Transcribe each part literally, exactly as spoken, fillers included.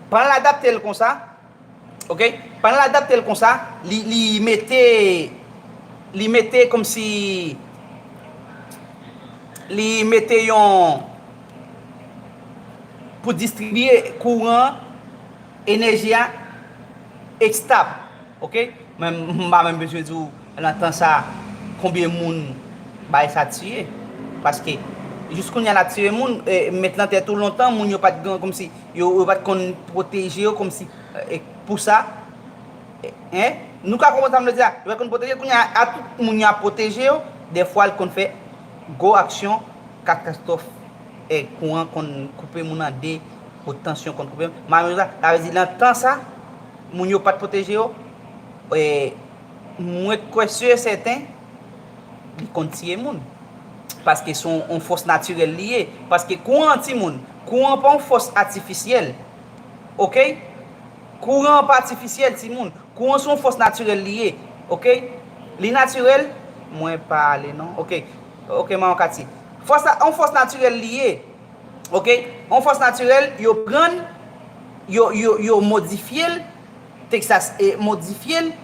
Pandan l adapte l konsa, ok, pandan l adapte l konsa, li, li mete, li mete kòmsi, li mete yon, pou distribiye kouran, enèji a estab, ok? Men m pa menm bezwen di w nan tan sa konbyen moun bagay sa tiye. Paske jis kounye a l ap tiye moun, e, met lan te tou lontan, moun yo pa t gen kòmsi, yo, yo pa t konn pwoteje yo kòmsi, e, pou sa. E, en? Nou ka konprann sa m vle di a? Yo pa t konn pwoteje, kounye a, a tout moun yo ap pwoteje yo, dèfwa l konn fè gwo aksyon katastwòf, e, kouran konn koupe moun an de, wot tansyon konn koupe. Malere sa, sa vle di nan tan sa, moun yo pa t pwoteje yo, e, mwen kwè si e sèten, li konn tiye moun. Paske se yon, yon fòs natirèl li ye. Paske kouran timoun, kouran pa yon fòs atifisyèl. Ok? Kouran pa atifisyèl, timoun. Kouran se yon fòs natirèl li ye. Ok? Li natirèl, mwen pa ale non. Ok. Ok, manman Kati. Fòs la, yon fòs natirèl li ye. Ok? Yon fòs natirèl, yo pran l, yo, yo, yo modifye l, Texas e modifye l.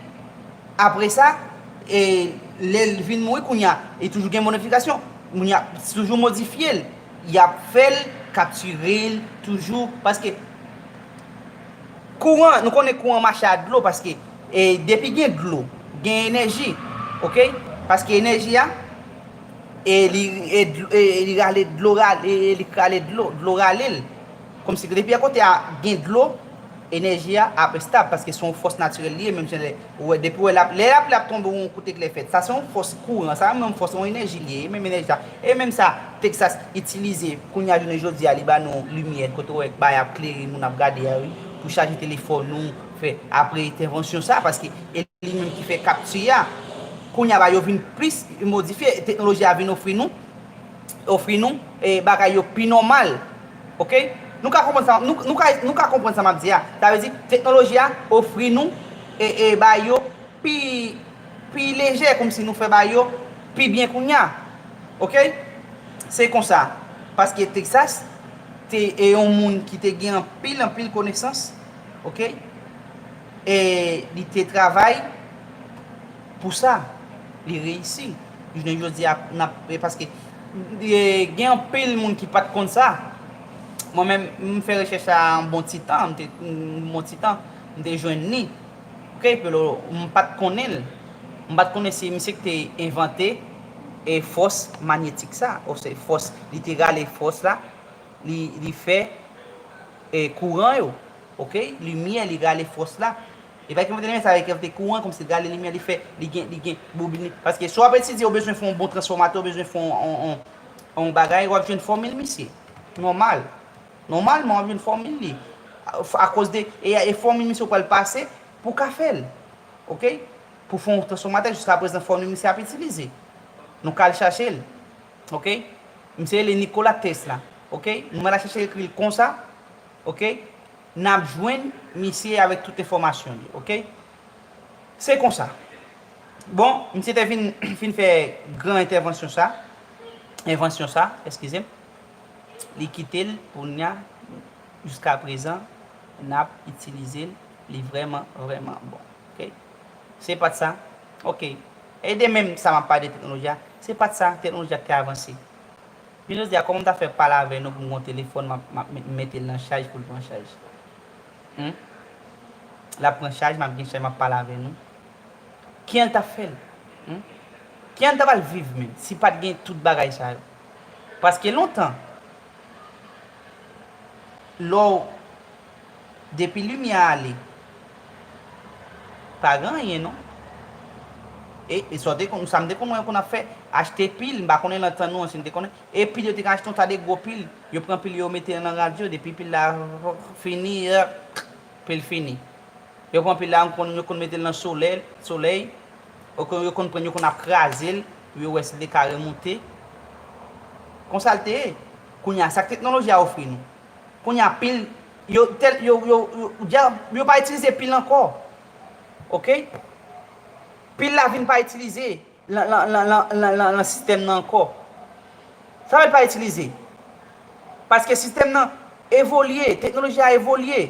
Apre sa, e, lè l vin mouri kounye a, e toujou gen modifikasyon. Moun y ap toujou modifye l. Y ap fè l kaptire l toujou. Paske kouran, nou konnen kouran mache a dlo, paske, e, depi gen dlo, gen enèji. Ok? Paske enèji a, e, li, e, dlo- e, li rale dlo, rale, e, li rale dlo, dlo rale l. Kòmsi depi a kote a gen dlo, enèji a ap estab, paske se yon fòs natirèl li ye, menm jan lè, ou wè, depi w wè l ap, lè l ap, lè ap tonbe, yon kout eklè fèt. Sa se yon fòs kouran, sa menm fòs, yon enèji li ye, e menm enèji sa. E menm sa, Texas itilize, kounye a jounen jodi a, li ba nou limyè, kote w wè bagay ap klere, moun ap gade a, wi, pou chaje telefòn nou, fè apre entèvansyon sa, paske e li menm ki fè kapti a. Kounye a, ba yo vin plis modifye, teknoloji a vin ofri nou, ofri nou, e, bagay yo pi nòmal. Ok? Nou ka konprann sa, nou, nou ka, nou ka konprann sa m ap di a. Sa vle di, teknoloji a ofri nou, e, e, bagay yo pi, pi lejè, kòmsi nou fè bagay yo pi byen kounye a. Ok? Se konsa. Paske Texas te, e, yon moun ki te gen anpil, anpil konesans. Ok? E li te travay pou sa. Li reyisi. Jounen jodi a, n ap, e, paske, e, gen anpil moun ki pa t konn sa. Mwen menm, m fè rechèch sa yon bon ti tan, m te, yon bon ti tan, m te jwenn li. Ok, pero m pa t konnen l. M pa t konnen se misye ki te envante, e, fòs manyetik sa, oswa fòs, li te rale fòs la, li, li fè, e, kouran yo. Ok? Limyè, li rale fòs la. E pa ki envante limyè, sa vle di envante kouran, kòmsi li rale limyè, li fè, li gen, li gen bobin li. Paske si w ap etidye, ou bezwen fè yon bon transfòmatè, ou bezwen fè yon, yon, yon, yon bagay, w ap jwenn fòmil misye. Nòmal. Nòmalman, w ap jwenn fòmil li. Akoz de, e, e fòmil misye w pral pase pou w ka fè l. Ok? Pou fè yon transfòmatè, jiska prezan, fòmil misye ap itilize. Nou ka al chache l. Ok? Misye rele Nikola Tesla. Ok? Nou mèt al chache l, ekri l konsa. Ok? N ap jwenn misye avèk tout enfòmasyon li. Ok? Se konsa. Bon, misye te vin, fin fè gran entèvansyon sa. Envansyon sa, eskize m. Li kite l pou n a, jiska prezan, n ap itilize l, li vrèman, vrèman bon. Ok? Se pa t sa. Ok. E de menm sa m ap pale de teknoloji a, se pa t sa, teknoloji a te avanse. Jodi a, kòman m ta fè pale avè nou pou m gen yon telefòn, m ap, m ap met, mete l nan chaj pou l pran chaj? Hmm? L ap pran chaj, m ap gen chaj, m ap pale avè nou. Kijan l t ap fè l? Hmm? Kijan l ta pral viv menm si pa t gen tout bagay sa yo? Paske lontan, lè w, depi limyè a ale, pa gen anyen non. E, e sa w te konn, sa m te konn wè yo konn ap fè, achte pil, m pa konnen nan tan nou an si n te konnen. E pil, yo te ka achte yon ta de gwo pil, yo pran pil yo, yo mete nan radyo, depi pil la fini, pil fini. Yo pran pil la, yo konn, yo konn mete l nan solèy, solèy. Yo konn, yo konn pran, yo konn ap kraze l, pou yo wè si l te ka remonte. Konsa l te ye. Kounye a, sa k teknoloji a ofri nou? Kounye a, pil, yo, tèl, yo, yo, yo, yo, yo pa itilize pil ankò. Ok? Pil la vin pa itilize nan, nan, nan sistèm nan ankò. Sa vle pa itilize. Paske sistèm nan evolye, teknoloji a evolye.